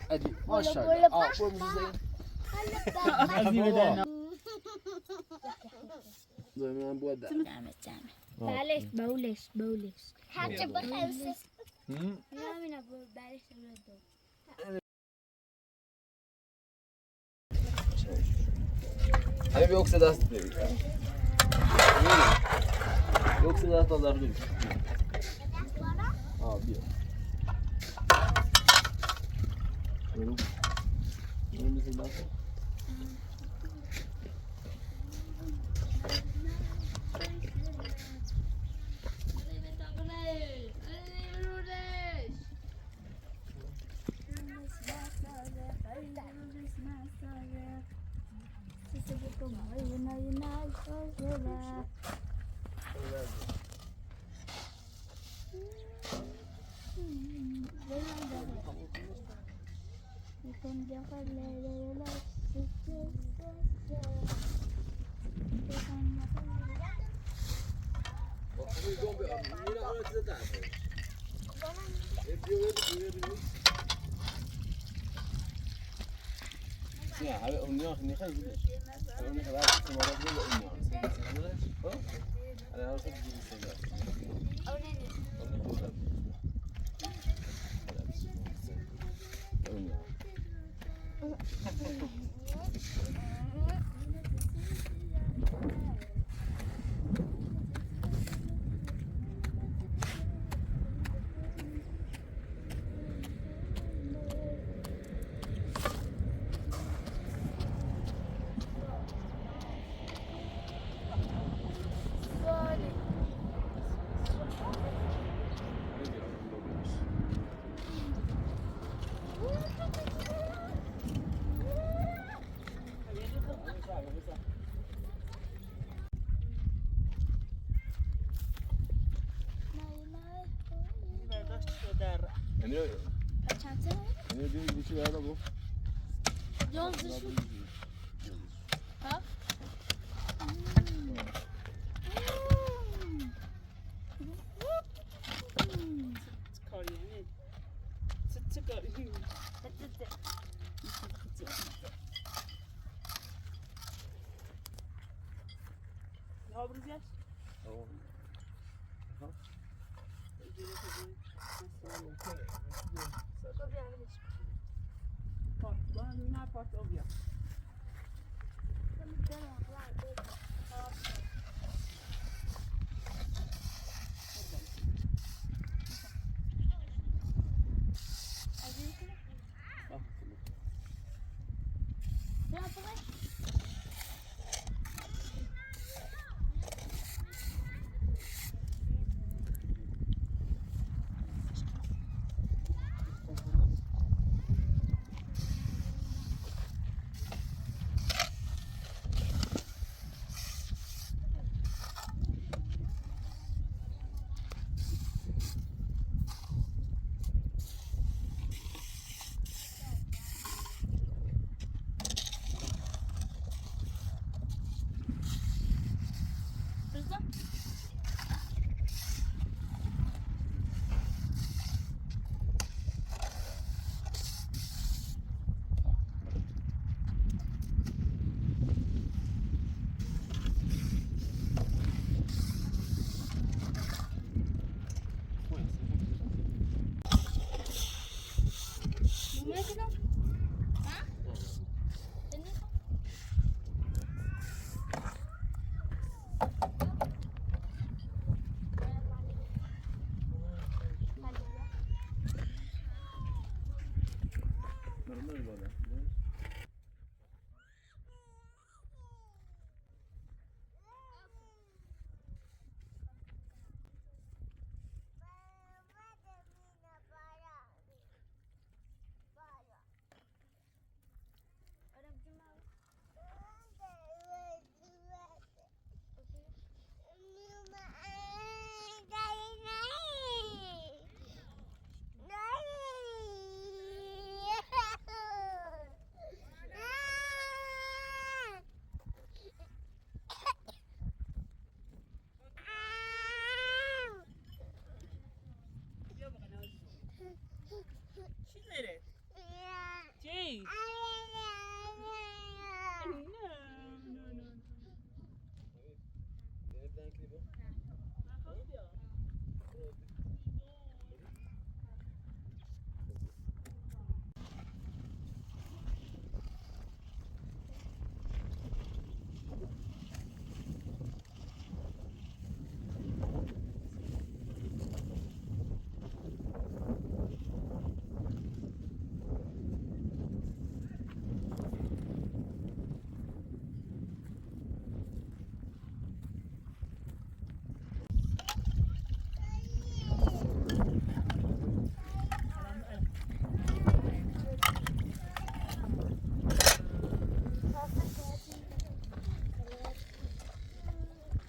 Hadi maşallah. بلاش بولش بولش حتى بخمسة. Abi yoksa da Yoksa da alabilirim. Abi.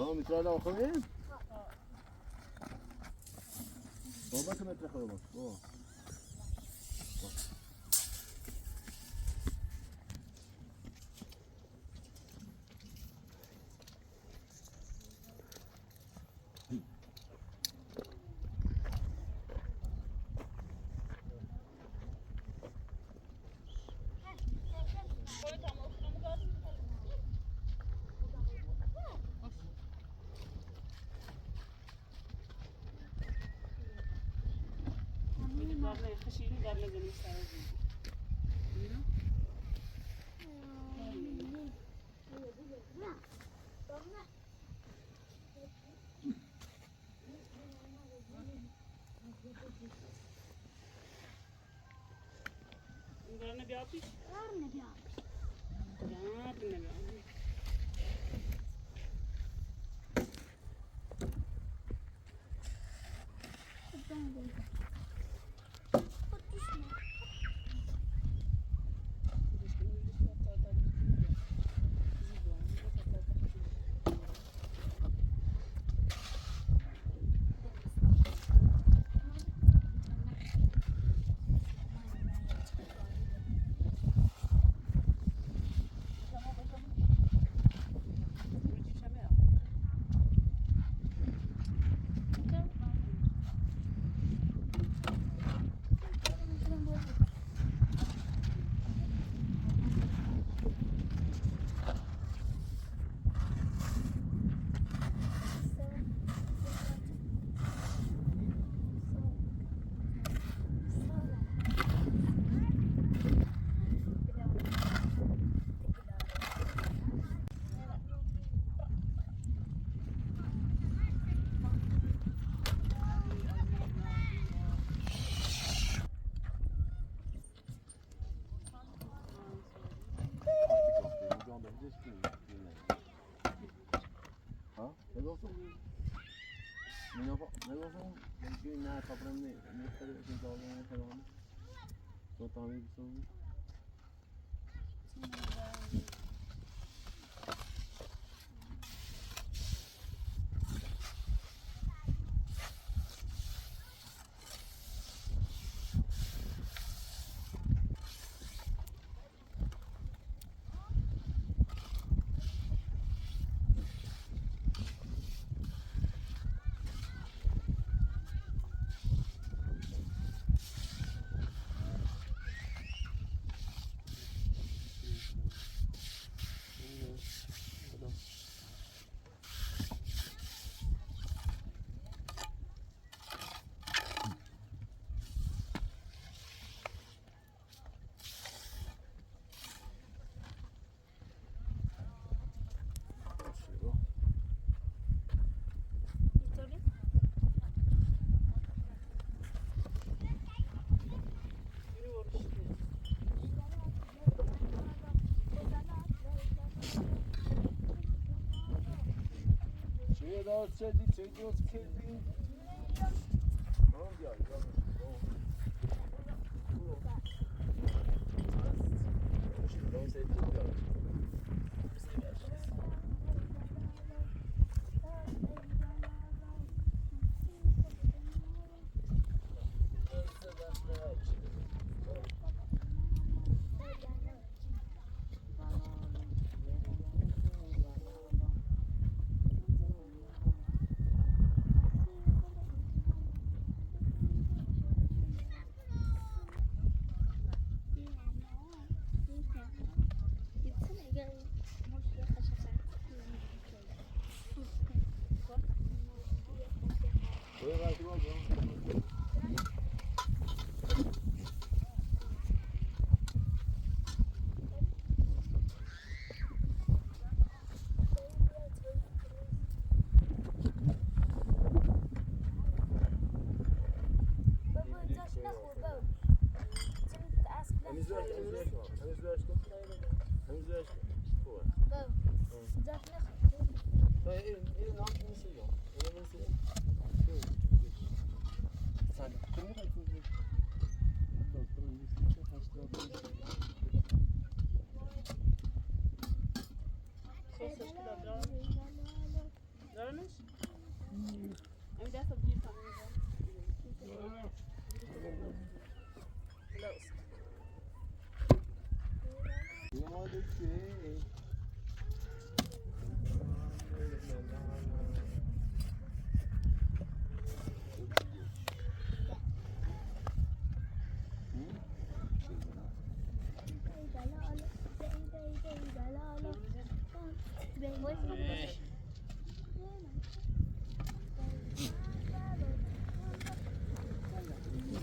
بابا متر لا خذين بابا كم متر خذوا بابا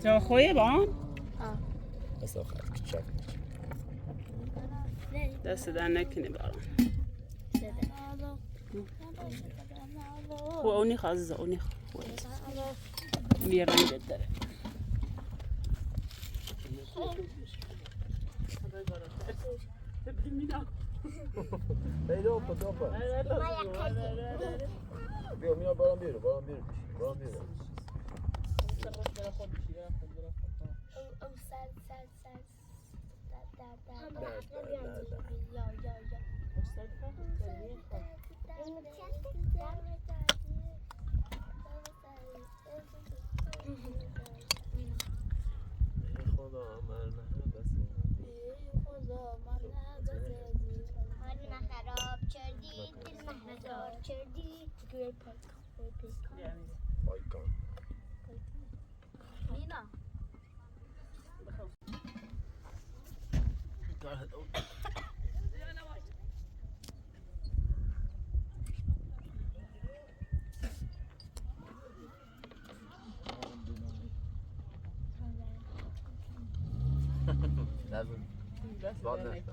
تو خویه با بس آخر کچاک. دست در نکنه باران. خو اونی عزیزه اونی خو اونی رنگ داره. Hey, dopa, dopa. بیا میاد باران بیرو باران بیرو باران بیرو. خدا من خراب کردی دل محزار کردی. پایکان. مینا. لازم بعد.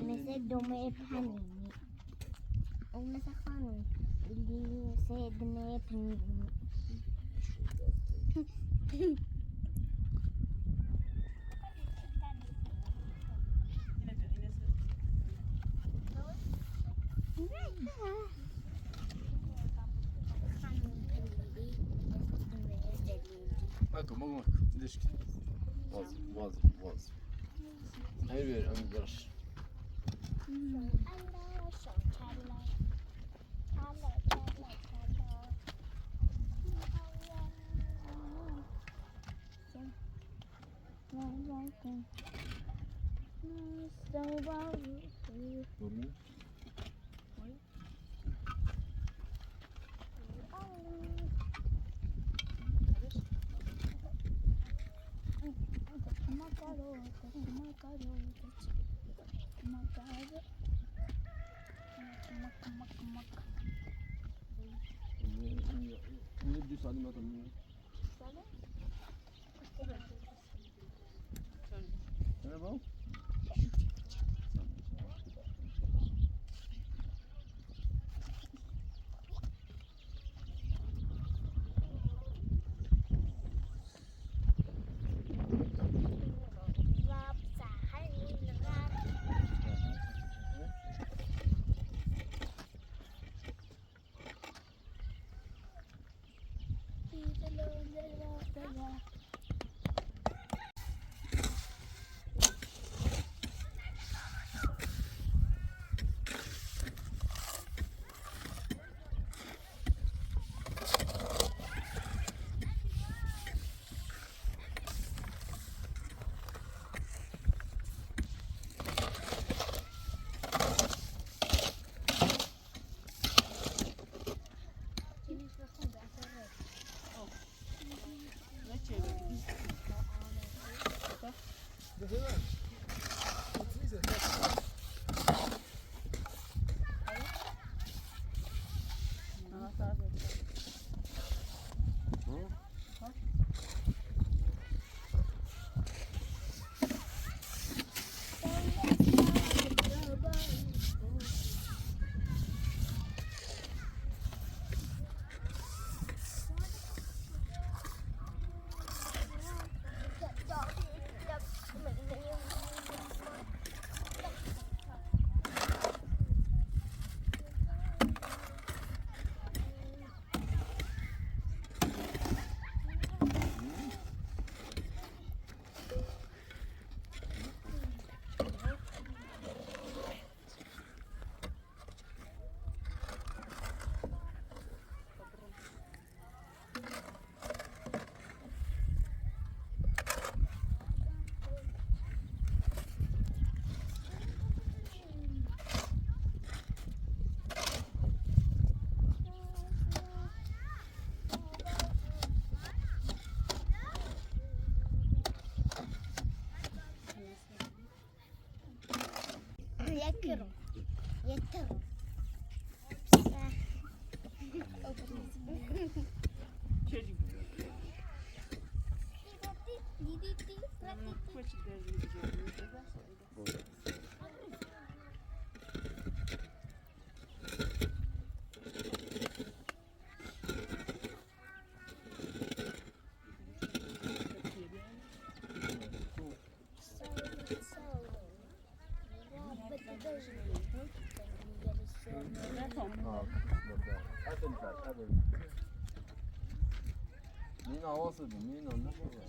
مثل دمى بانيني ومثل خانم اللي مثل دمى بانيني. ماكو ماكو ماكو ليش واظب واظب واظب. امير بير امير برش. Merhaba. Min havası bu, min ne bu?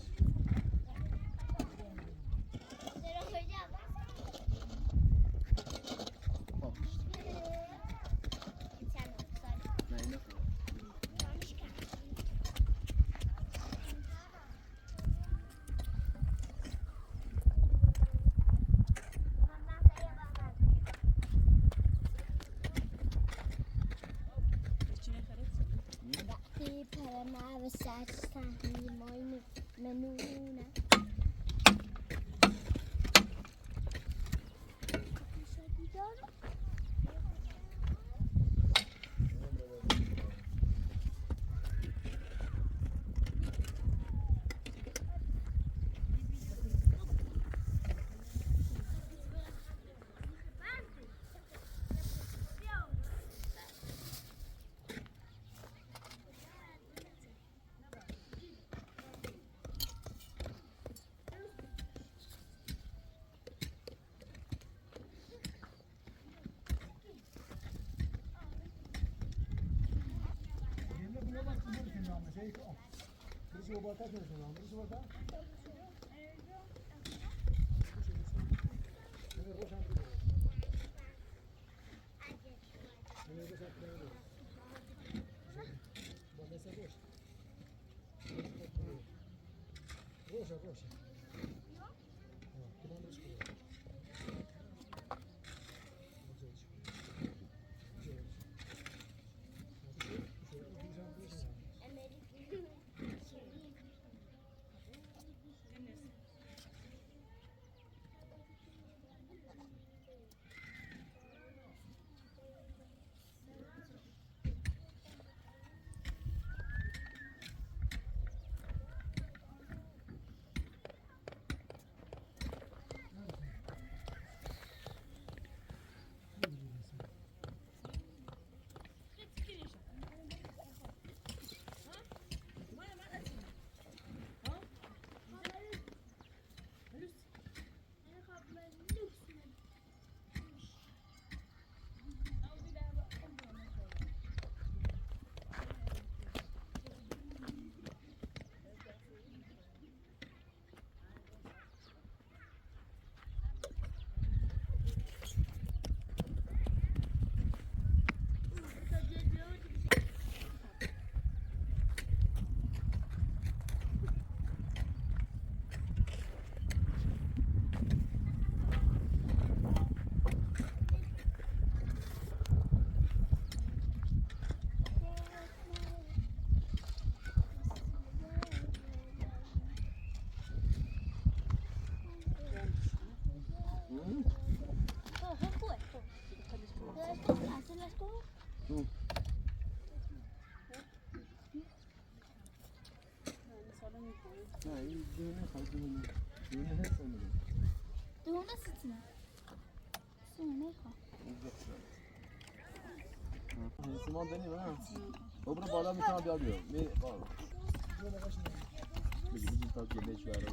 Dobra بالا میتونم بیاد بیام. می بالا. بگی بگی تا گله چیاره.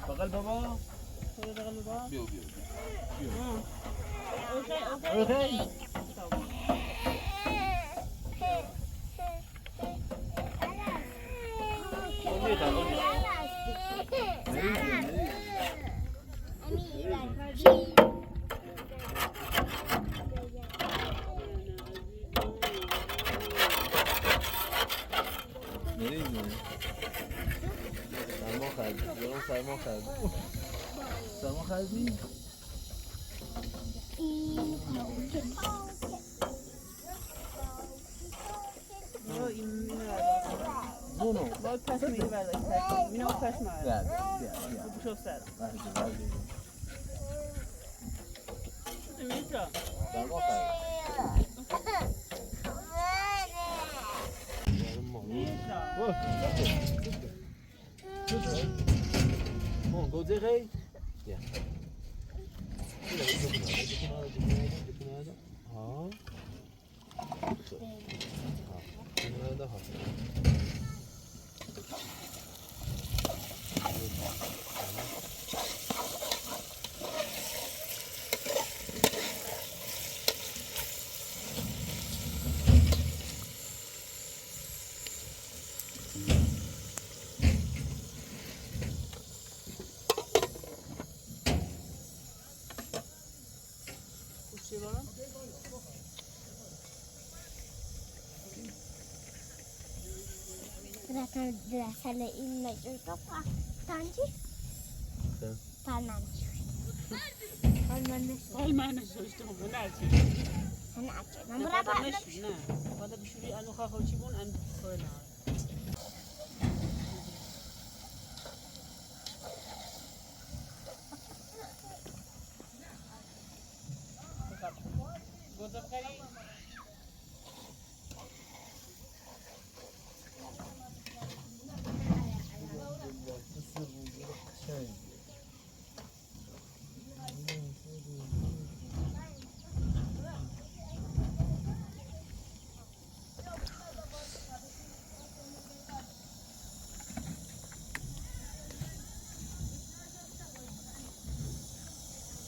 بغل بابا بغل بابا بيو بيو بيو. okay okay. سرما خرد سرما خرد سرما خردی؟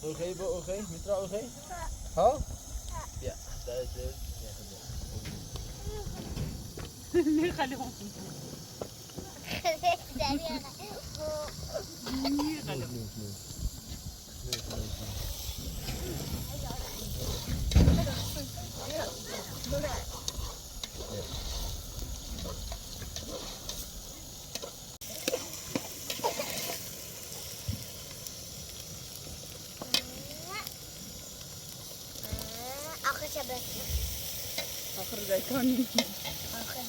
Okay, okay, Mitra, okay? Huh? Ja, dat is het. آخر زيتوني. آخر.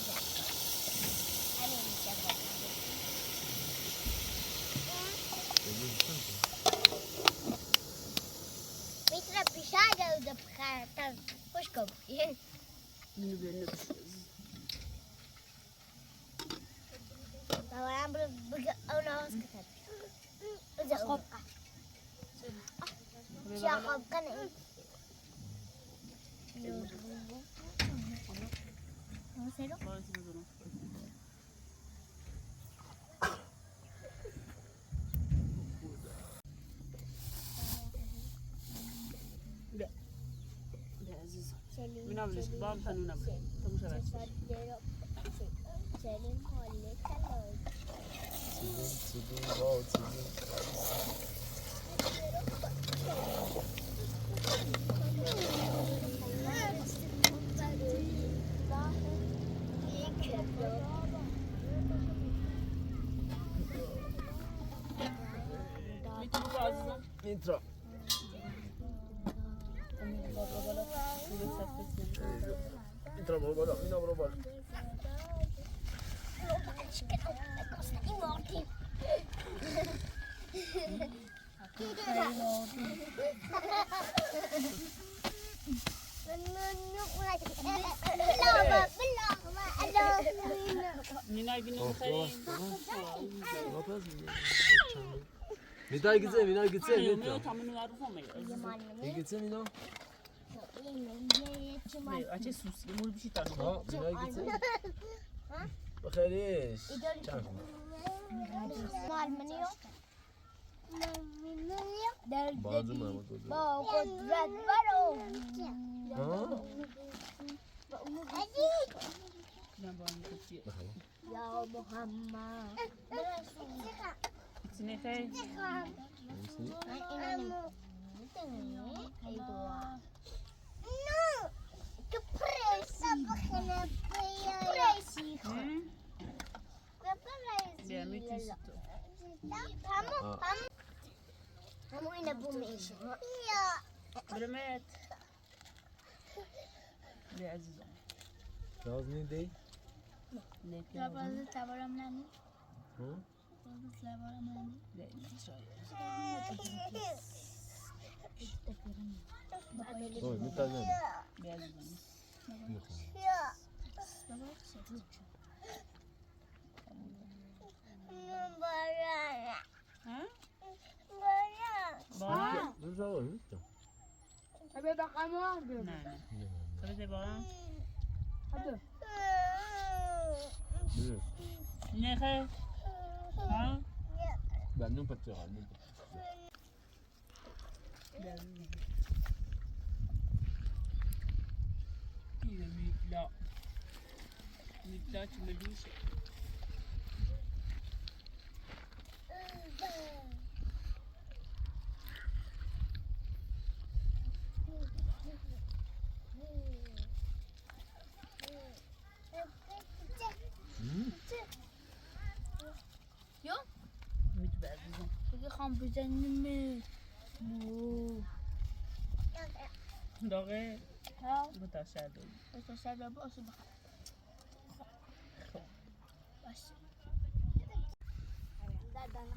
Mitra. Mitra برو بالا، مینا برو بالا. مینا گیزه، مینا گیزه، مینا. گیزه مینا. مینا گیزه. بخیرش. چند با قدرت برو. یا محمد.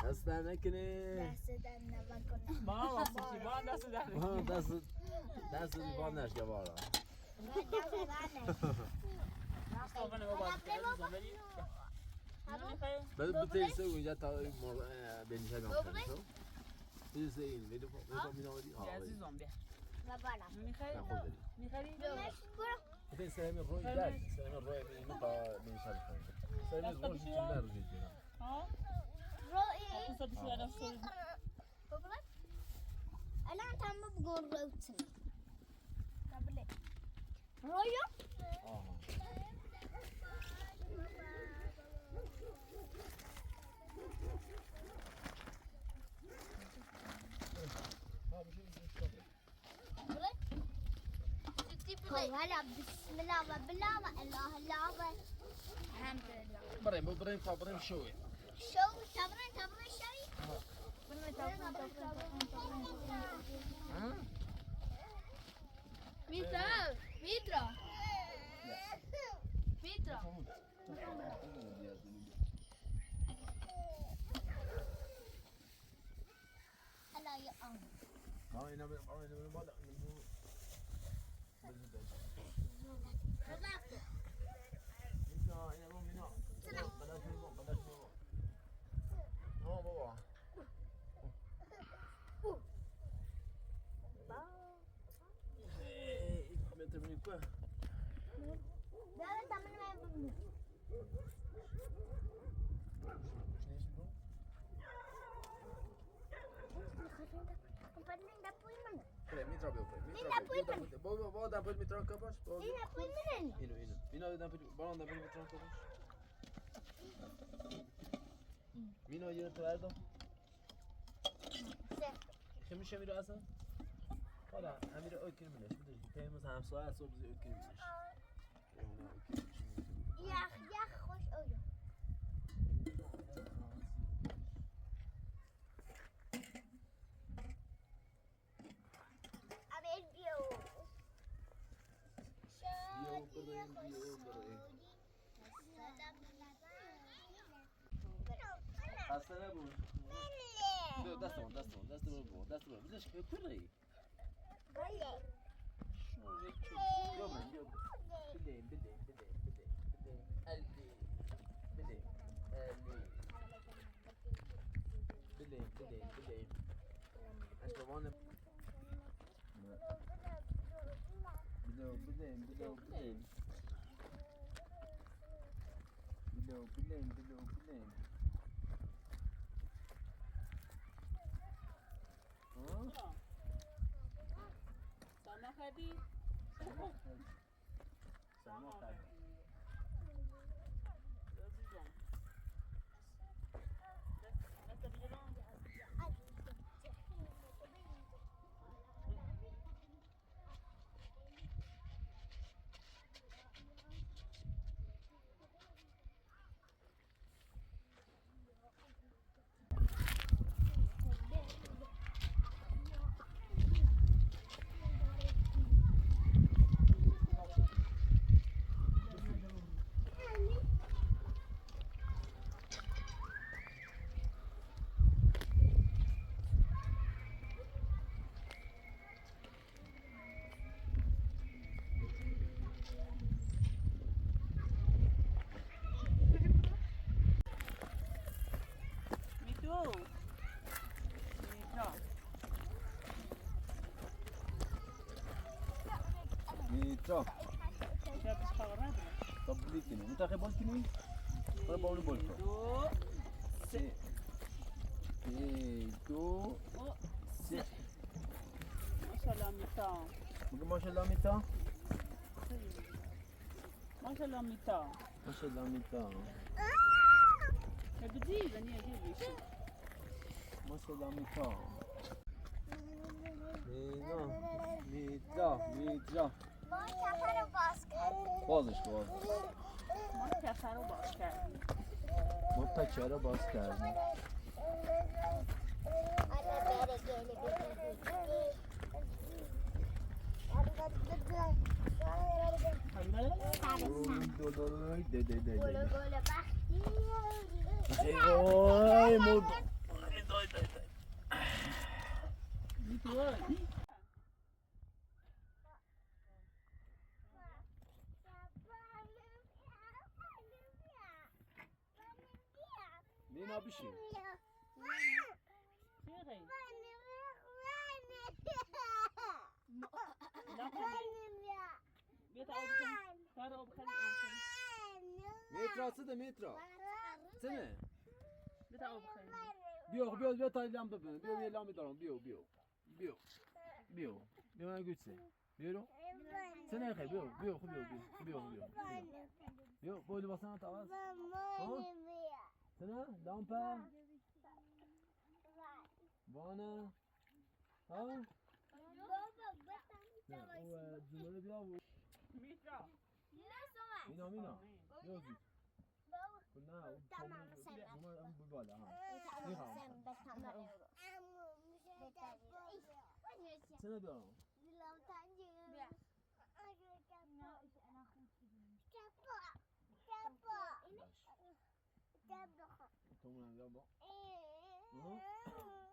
دست در نکنه. دست در نکنه. با دست در نکنه. دست دست با نشکه بارا. بعد بترسه اونجا تا بنیشه نام بترسه این میدو میدو عزیزم بیا. میخری؟ میخری؟ بترسه همین روی در سلام روی اینو تا بنیشه سلام روی در روی ها؟ الان تمام بقول روتن. رويا؟ هلا بسم الله بالله الله الله الحمد لله. بريم بريم بريم شوي. شو تبرين تبرين شوي؟ ميترا ميترا ميترا. هلا يا أم. ها بابا. بابا دبل میتران کپاش. اینو اینو اینا دبل بالان دبل میتران کپاش. مینا یه تو بردم. خمیشه میره اصلا؟ حالا امیر اوکر منش میدونی تیمز همسایه صبح زی اوکر منش. یخ یخ خوش اویا. امیر بیو. شادی خوش خسته نبود. دست من دست من دست من دست من بزنش که کوری. بله. بیا بیا بدیم بدیم بدیم بدیم بدیم قلبي بدیم قلبي بدیم بدیم بدیم اش بابا بدیم بدیم بدیم بدیم بدیم بدیم بدیم. سلام خدی. سلام خدی. میترا. طب ليه كده؟ انت اخي بول كده؟ طيب بقول بول. دو سه دو سه. ماشاءالله میتا. میگه ماشاءالله میتا؟ ماشاءالله میتا. ماشاءالله میتا. بدي بني اجيب شيء. ماشاءالله میتا. مینا میتا میتا. ما کفر رو باز کردیم. بازش کن. ما کفر رو باز کردیم. ما پکه رو باز کردیم. گل گل بختی. ای مرد. مینا بشین. میترا صده میترا. سنه. بیا بیا بیا تا لام ببین. بیا بیا لام دارم. بیا بیا. بیا. بیا. بیا من گوشه. بیا رو. سنه خیلی بیا بیا خوب بیا بیا بیا بیا. بیا با لباسنا تا ها؟ سنه لامپا. وانا. ها؟ نه او جمله بیا. میترا. مینا مینا. بیا زود. نه اون بالا ها. سنه بیا. تو من بیا با.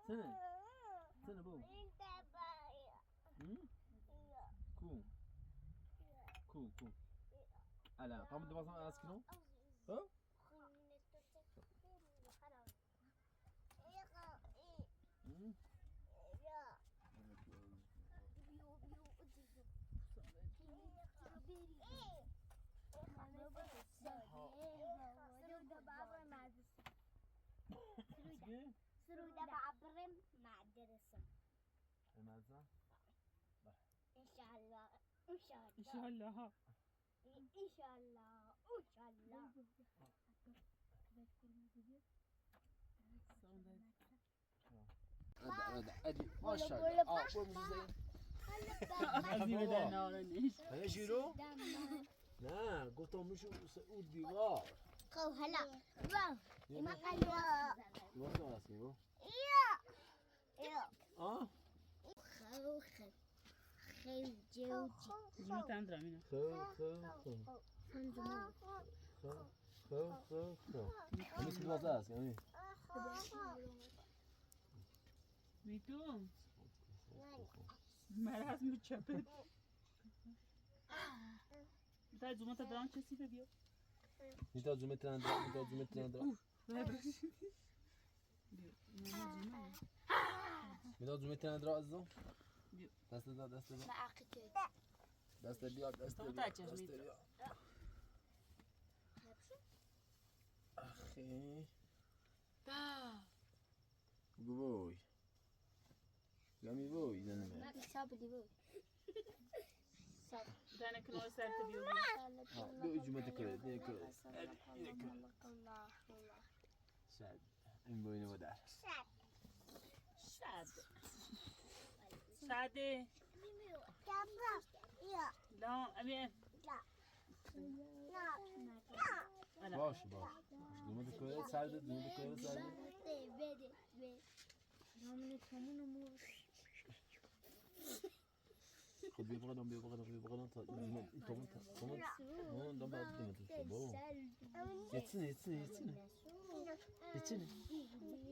سنه سنه بو. کو. کو کو الان تام لباسان عوض کنم. خب؟ سرودة بعبرم مع الدرسة. ماذا؟ إن شاء الله إن شاء الله إن شاء الله. إن شاء الله إن شاء الله. هذا ما شاء الله. هيا جيرو؟ نه گفتم میشه او دیوار. خو هلا واو ما قالوا لباس عوض کنم. يا آه؟ خو خو خو جوجي. زميت عند رامينا. خو خو خو خو خو خو خو. مثل لباس عوض کنم. میتو مرض میچپه. تا زومت دران چه سیفه بیا. میتا زومت ترندرا میتا زومت ترندرا میتا زومت ترندرا عزیزم. دست دا دست دا دست بیا دست بیا دست بیا. آخه بگو وای گمی وای زنمه. دانا کنار سرت بیا. بیا زومت کرد بیا کرد شد این بوینه بودر. شاد شاده. لا امي. باشه باشه زومت کرد سرد زومت کرد سرد. خب بیا بقدم بیا بقدم بیا بقدم تا زومت تو تو تو دم بعد دیمت تو بابا. يتسنى يتسنى يتسنى يتسنى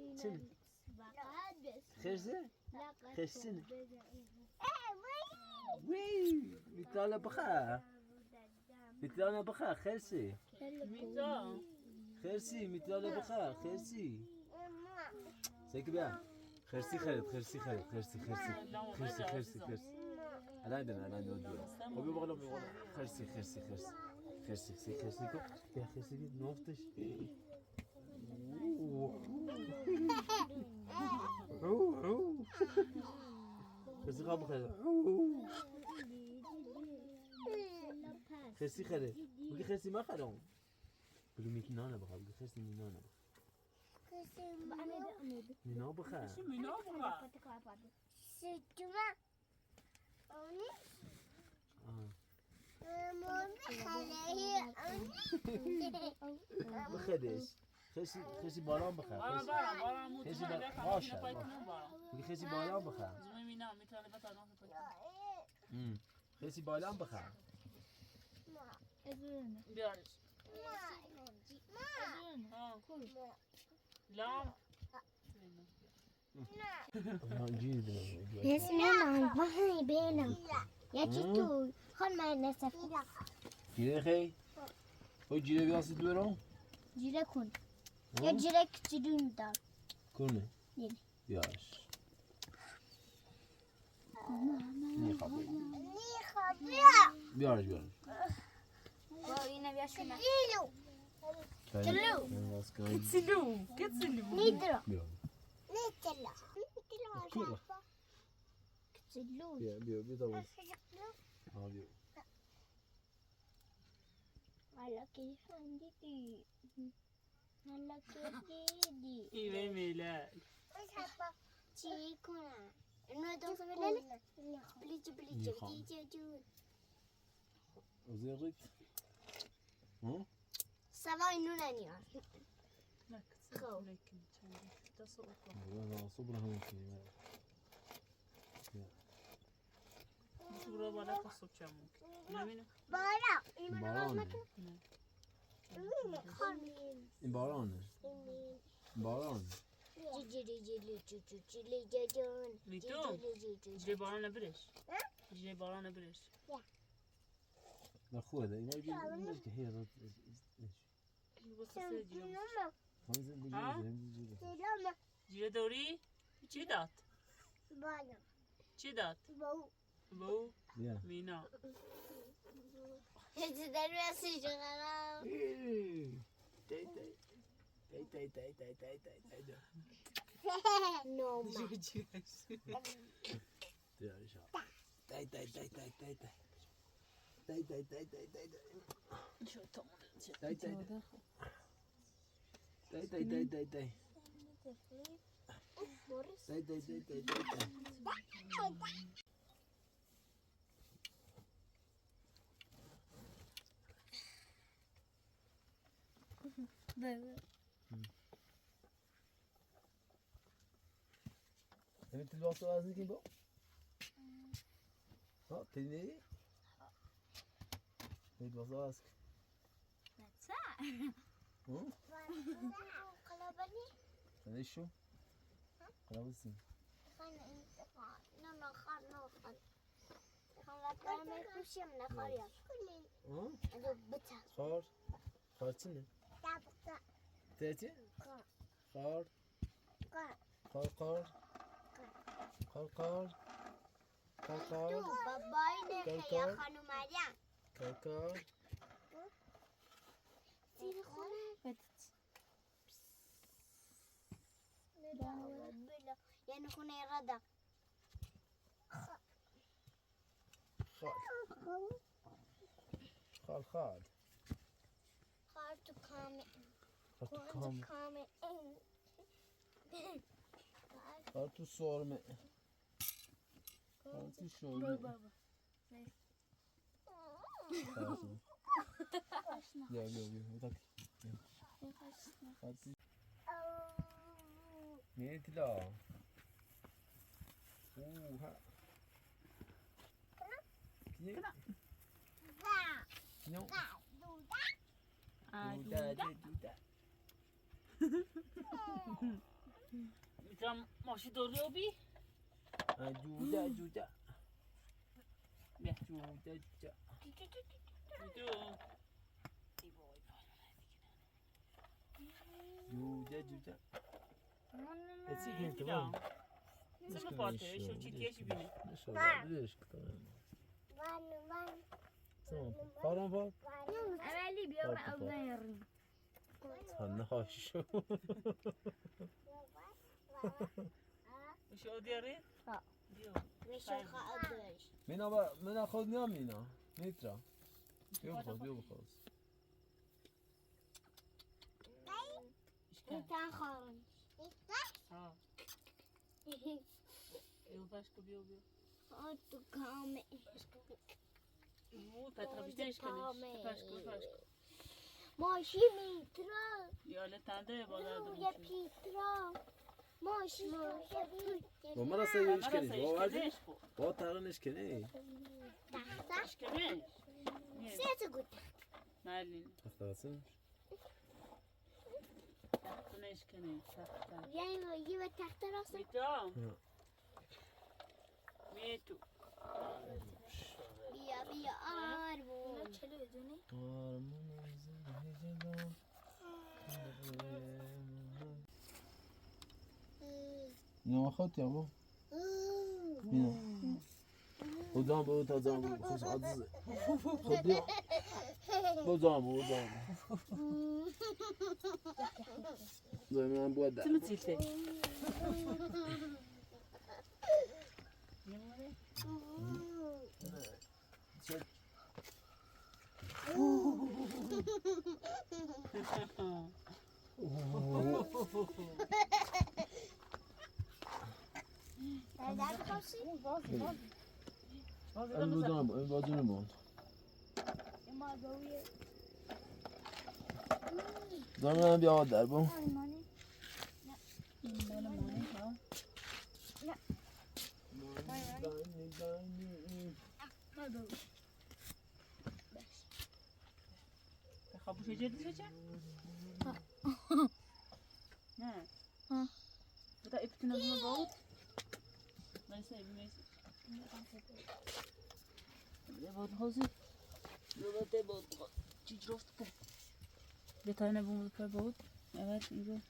يتسنى خرسة خرسنة وي مثال بخا مثال بخا خرسي میتا خرسي مثال بخا خرسي سيك بيا خرسي خرد خرسي خرد خرسي خرسي خرسي خرسي خرسي الان دنا الان دنا وبي بغلو بي بغلو خرسي خرسي خرسي خرسي سي خرسي كو يا خرسي نوفتش حو حو خرسي خاب خرسي حو خرسي خرد بگی خرسي ما خرم بگو میتنا نبخوا بگو خرسي مینا نبخوا مینا بخوا. شو مینا بخوا؟ بخدش خرسي خرسي باران بخوا. بارا بارا بارا مو خیلی تو باشه، باشه باشه. بگی خرسي باران بخوا. زومی مینا میتونه بتا نو پایتون. خرسي باران بخوا. بیارش. لا نسمع البحر بينا يا تيتو خل ما نسف. جیره خی خود جیره بیاسی دورم. جيرك كون يا جيرك تدون دار. کنه یه. بیارش نیخواه بیارش بیارش. تلو. كتسلو كتسلو. نيدرو. بیار نيتلا. تلو. بیا بیا بیا تا ها بیا. على كيف عندي على كيف دي ایوه میلاد. تيكونا انه دوس بلال بليج بليج دي جو. وزيرت ها سبا انه نانيا. لا كتسلو لكن صبرها ممكن. صبر بالا تا صبح چه ممکن نمینا. بارا. بارانه این بارانه باران. میتو جلی باران نبرش جلی باران نبرش. لا خوه هذا ما يبي هي جیره داری؟ چی داد؟ چی داد؟ بو مینا. Evet, tilbasa ağzını kim bu? Ha, teni? Tilbasa ağzı. Hı? خلي شو؟ خلاص. خار خار چنه؟ تاتي؟ خار خار خار خار خار خار خار خار خار. یعنی خونه ردا. خال خال خال خال تو کامل. خال تو کامل. خال تو سرمه. خال تو شرمه. بیا بیا بیا tak. میتلا. اوه. كنا. نو. دودا دودا. میتونم ماشی دوری بی؟ دودا دودا. بیا. دودا دودا. دو. دودا دودا. هیچی تمام. سما پاته شو چی تیشی بینه. ليش تمام. فارم فار. أنا بيوم أغير. تنها شو. شو دیاری؟ ها. بیا. مینا با مینا خود نیا مینا. میترا. بیا بخواد بیا بخواد. ها. ایو باشکو بیا بیا. مو پتر بیشترش کنش. باشکو باشکو. ماشی میترا. یاله تنده بالا روی دو. پیترا. ماشی با من اصلا یه اشکنی. با اشکنش. با ترن اشکنی. تخته اشکنش. سه تا گوت. مالین. تخته اشکنش. تخته. یعنی یه تخته راست. میترا. میتو. بیا بیا آرمون. مینا خود یا با مینا خدا به تا جام خوش عزیز خود بیا با جام با جام زمان بود. چه متیته؟ این بازم این بازم بود. زمان بیا در بو. خب چه چه؟ نه. ها. بتا ابتنا ما بود. مرسی مرسی. بود حوزی. Bir tane bu bu. Evet, اینجا.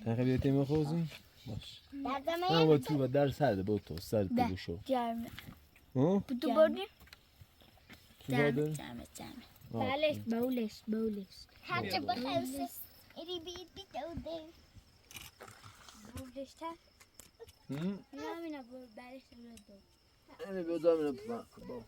تنخه بیا تیم خوزی؟ باش. نه با تو با در سرده با تو سرد تو شو. گرمه. ها؟ تو بردی؟ تو داره؟ گرمه گرمه. بلش بولش بولش. حتی بخوص اری بی بی دوده بولش تا؟ هم؟ نه نه بلش بولش. اینه بیا دارم اینو با.